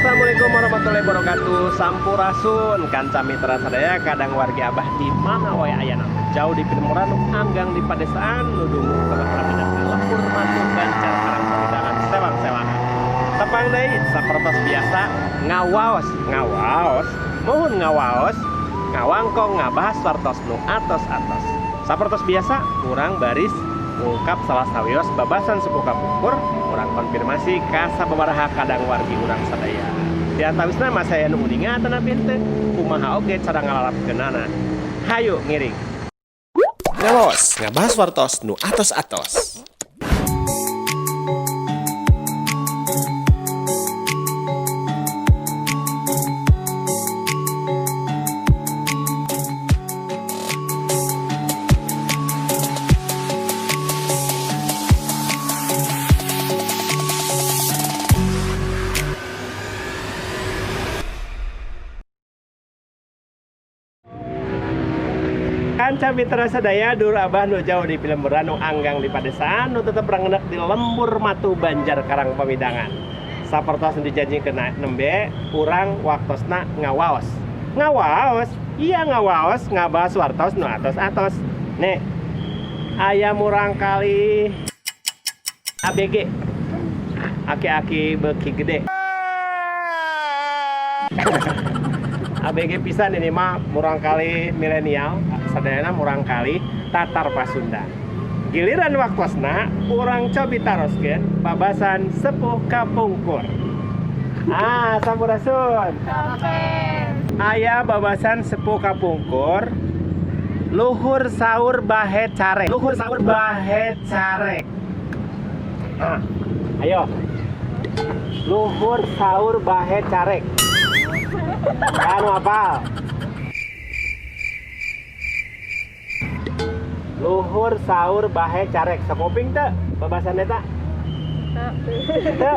Assalamualaikum warahmatullahi wabarakatuh. Sampurasun kanca mitra sadaya, kadang wargi abah di mana wae ayana, jauh di pilemburan, anggang di padesaan, nu dungu tetep di lembur matu Banjar Karang Pamidangan sewang-sewangan. Tepang deui sapertos biasa ngawaos ngawaos, muhun ngawaos ngawangkong ngabahas wartos nu atos-atos. Sapertos biasa urang baris ngungkap salah sawios babasan sepuh kapungkur, urang konfirmasi ka sababaraha kadang wargi urang sadaya. Di antawisna masih aya nu uninga atanapi henteu, kumaha oge cara ngalalapkeunana. Hayu ngiring. Ngawaos ngabahas wartos nu atos-atos. Kanca mitra sadaya, dulur abah nu jauh di pilemburan, nu anggang di padesaan, nu tetep rangenek di lembur matu Banjar Karang Pamidangan. Sapertos nu dijanjikeun nembe, urang waktosna ngawaos. Ngawaos, iya ngawaos, ngabahas wartos nu atos-atos. Nih, aya murangkalih ABG. Aki-aki beuki gede. ABG pisan ini mah, murangkalih milenial, sadayana murangkalih Tatar Pasundan. Giliran waktosna urang cobi taroskeun babasan sepuh kapungkur. Ah, sampurasun. Aya babasan sepuh kapungkur, luhur sahur bahe carek. Luhur sahur bahe carek. Ah, ayo. Luhur sahur bahe carek. Anu apal? Luhur sahur bahe carek. Sakuping teu babasan eta? Teu.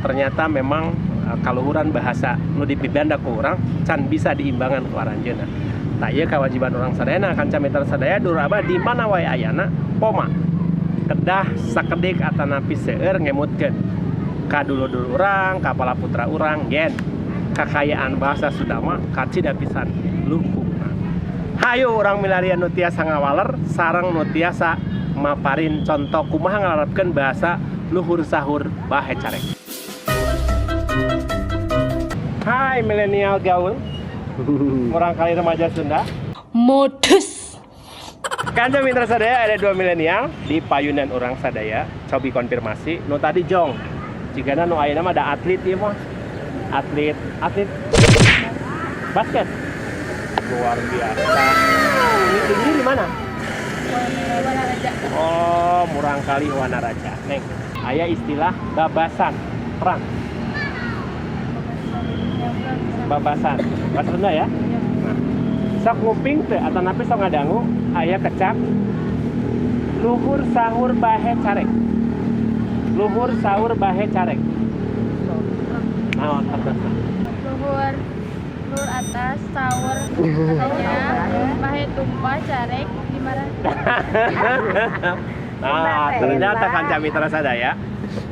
Ternyata memang kaluhuran bahasa nu dipibanda ku urang can bisa diimbangan ku aranjeunna. Tah, ieu kewajiban urang sadayana, kanca mitra sadaya, dulur abah di mana wae ayana, poma kedah sakedik atanapi seueur ngemutkeun ka dulur-dulur urang, ka pala putra urang yen kakayaan bahasa Sunda mah kacida pisan luhungna. Hayu urang milarian nu tiasa ngawaler sareng nu tiasa maparin contoh kumaha ngalarapkeun bahasa luhur sahur bahe carek. Hai milenial gaul, murangkalih remaja Sunda. Modus. Kanca mitra sadaya, ada dua milenial di payunan urang sadaya. Cobi konfirmasi. Nu tadi jong. Jigana nu ayeuna mah ada atlet ieu mah. Atlet, atlet basket. Luar biasa. Ini di mana? Oh, murangkalih Wanaraja. Neng, aya istilah babasan perang. Babasan. Bahasa Sunda ya? Nah, sok nguping teu atanapi sok ngadangu aya kecap luhur sahur bahe carek. Luhur sahur bahe carek. Naon hartosna? Luhur, luhur atas sahur katanya bahe tumpah carek gimana? Nah, ternyata kanca mitra sadaya,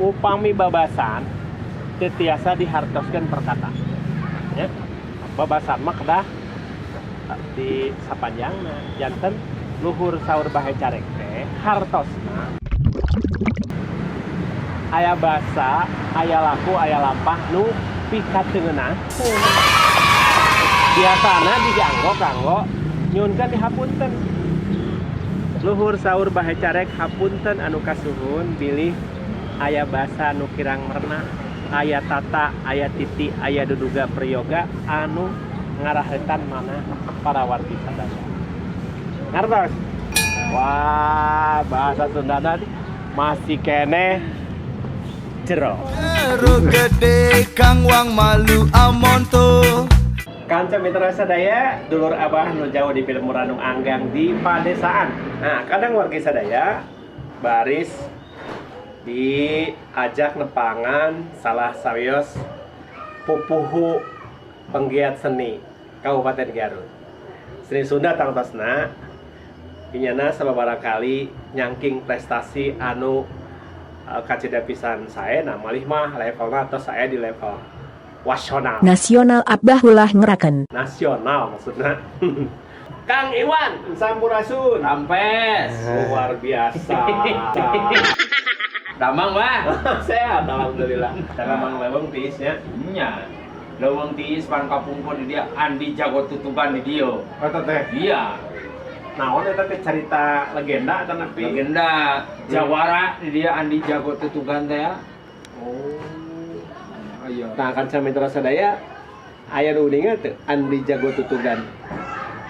upami babasan teu tiasa dihartoskeun perkata. Ya. Babasan mah kedah di sapanjangna, janten luhur sahur bahe carek teh hartosna aya basa, aya laku, aya lampah nu pikateungeunah. Biasana dianggo kanggo nyuhunkeun dihapunten. Luhur sahur bahe carek, hapunten anu kasuhun bilih aya basa nu kirang merenah, aya tata, aya titi, aya duduga priyoga anu ngarahetan mana para wargi sadaya. Ngartos? Wah, bahasa Sunda tadi masih keneh jero. Jero gede kang wang malu amonto. Kanca mitra sadaya, dulur abah nu jauh di pilemburan, nu anggang di padesaan. Nah, kadang warga sadaya baris diajak nepangan salah sawios pupuhu penggiat seni Kabupaten Garut. Seni Sunda tangtosna inyana sababaraha kali nyangking prestasi anu kacida pisan sae. Nah, malih mah levelna atau saya di level Wasional. Nasional Abah ulah ngeraken. Nasional maksudnya. Kang Iwan, sampurasun. Rampes. Luar biasa. Damang, Bah. Sehat alhamdulillah. Damang leweng tiisnya. Nya. Leuweung tiis pan kapungkur di dia Andi jago tutugan di dia. Eta teh. Iya, Naon eta teh carita legenda atau napi? legenda jawara di dia Andi jago tutugan teh ya. Oh. Iya. Nah, kan mitra sadaya aya nu uninga teu Andi Jago Tutugan.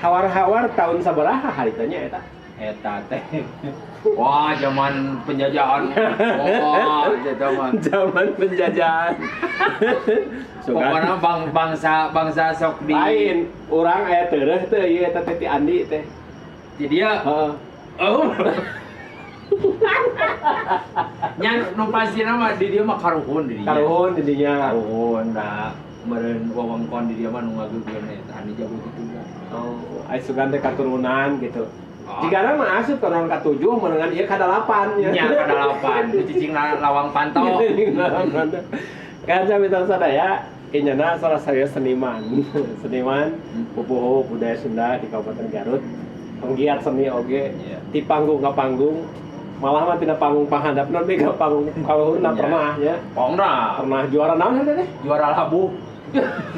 Hawar-hawar tahun sabaraha haritanya eta? Eta teh. Wah, zaman penjajahan. Wah, eta mah. Zaman penjajahan. Pokoknya bangsa bangsa sok di lain urang aya tereuh teu ieu eta teh ti Andi teh. Di dia. Heeh. Oh. Nya nu pastina mah di dia mah karuhun di dia. Karuhun di dinya. Karuhun da meureun wewengkon di dia mah nu ngageugeukeun eta Andi jago tutugan. Oh, aya sugan teh katurunan gitu. Oh. Jigana mah asup ka urang katujuh meunangan ieu kadalapan nya. Nya kadalapan, cicing lawang pantau. Kan mitra sadaya inyana salah saya seniman. Seniman pupuhu budaya Sunda di Kabupaten Garut. Penggiat seni oge Iya. di panggung ke panggung malah mah tina panggung panghandapna nepi ka panggung kaluhurna Iya. pernah ya. Pongna, Pernah juara naon eta teh? juara labuh,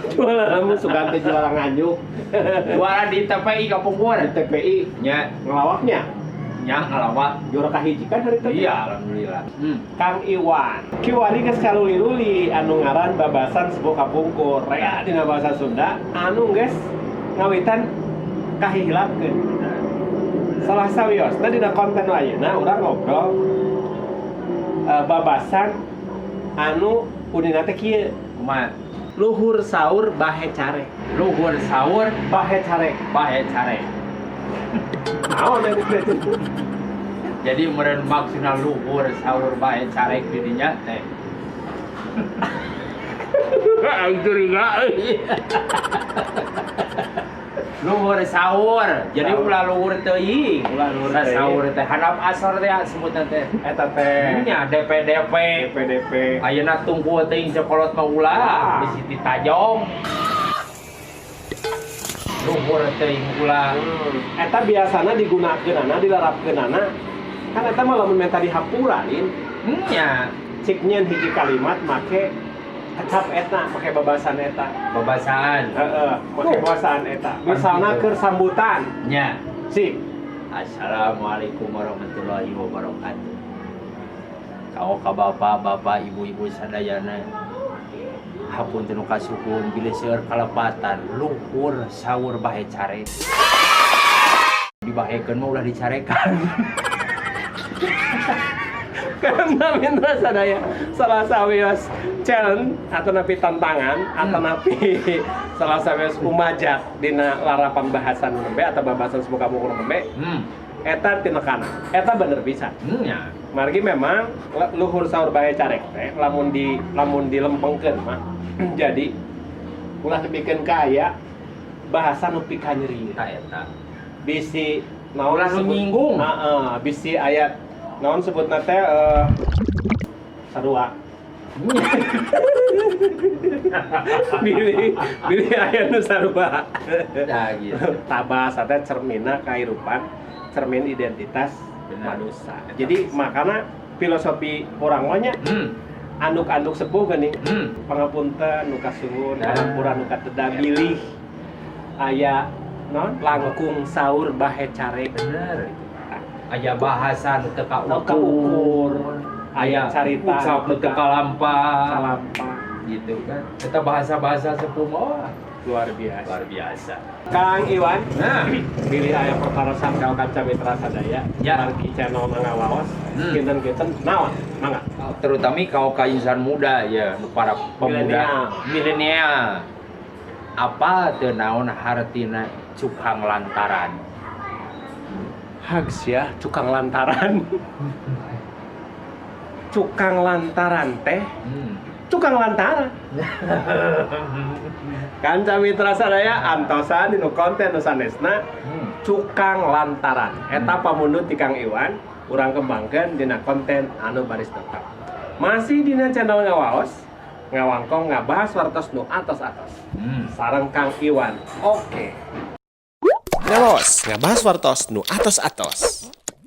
Juara lamun sugan teh juara Nganjuk juara di TPI kapungkur. di TPI Nya, ngelawaknya nya ngalawak. juara kahiji kan hari itu. Iya, alhamdulillah. Kang Iwan kiwari geus kaluli-luli anu ngaran babasan sepuh kapungkur rea dina bahasa Sunda anu geus ngawitan kahihilapkeun. Salah sawiosna dina konten ayeuna urang ngobrol babasan anu unina teh kieu Kumaha? luhur saur bahe carek. Luhur saur Bahe carek. bahe carek. Naon eta teh? Jadi meureun maksudna luhur saur bahe carek di dinya teh. Aing curiga euy. Luhur saur. Jadi Saur. ulah luhur teuing. Ulah luhur teuing. Saur teh handap asor teh sebutna teh. Eta teh Nya DPDP. DPDP. Ayeuna tungku teuing cokolot mah ulah Ah. di Siti Tajong. Luhur teuing ulah. Eta biasana digunakeunana dilarapkeunana kan eta mah lamun menta dihampura lin Nya cik nyeun hiji kalimat make kecap eta make babasan eta babasaan. heeh make babasaan eta misalna keur sambutan Nya. sip. Assalamualaikum warahmatullahi wabarakatuh. Kau ka bapak, bapak, ibu-ibu sadayana. Hapunten nu kasuhun bilih seueur kalepatan luhur saur bahe carek. Dibahekeun mah ulah dicarekan. Karena mitra sadaya salah sawios challenge atau napi tantangan atau napi salah sawios umajak dina larapan bahasan nembe atau babasan sepuh kapungkur nembe eta tinekana eta bener bisa. Nya. Margi memang luhur saur bae carek teh lamun di lamun dilempengkeun mah jadi ulah dibikeun ka aya bahasa nu pikanyeri Eta eta. bisi naon Ulah nu nyinggung. Heeh, bisi aya naon sebutna teh sarua bilih bilih aya nu sarua. Nah gitu. Tabas teh cermina kahirupan cermin identitas Benar. manusia. Jadi makana filosofi urang mah nya anduk-anduk sepuh geuning pangapunten nu kasuhun Nah. pangampura nu kateda bilih aya naon langkung saur bahe carek. Bener. Aya bahasa nu teu Nu kaukur. kaukur. Aya carita ucap nu teu kalampah. Kalampah. Gitu kan. Eta bahasa-bahasa sepuh mah wah, Luar biasa. luar biasa. Kang Iwan, Nah, bilih aya pertarosan ka kanca mitra sadaya Ya. margi channel Ngawaos kinten-kinten naon mangga. Terutama kau ka insan muda ya, nu para pemuda milenial. Apa teu naon hartina cukang lantaran? Hags ya, cukang lantaran. Cukang lantaran teh, cukang lantaran. Kanca mitra sadaya antosan dinu konten nu sanesna cukang lantaran. Eta pamundut ti Kang Iwan, urang kembangkeun dina konten anu baris tetap. Masih dina channel Ngawaos, Ngawangkong ngabahas wartos nu atos-atos. Sareng Kang Iwan. Oke. Ngawas ngabahas wartos nu atos-atos.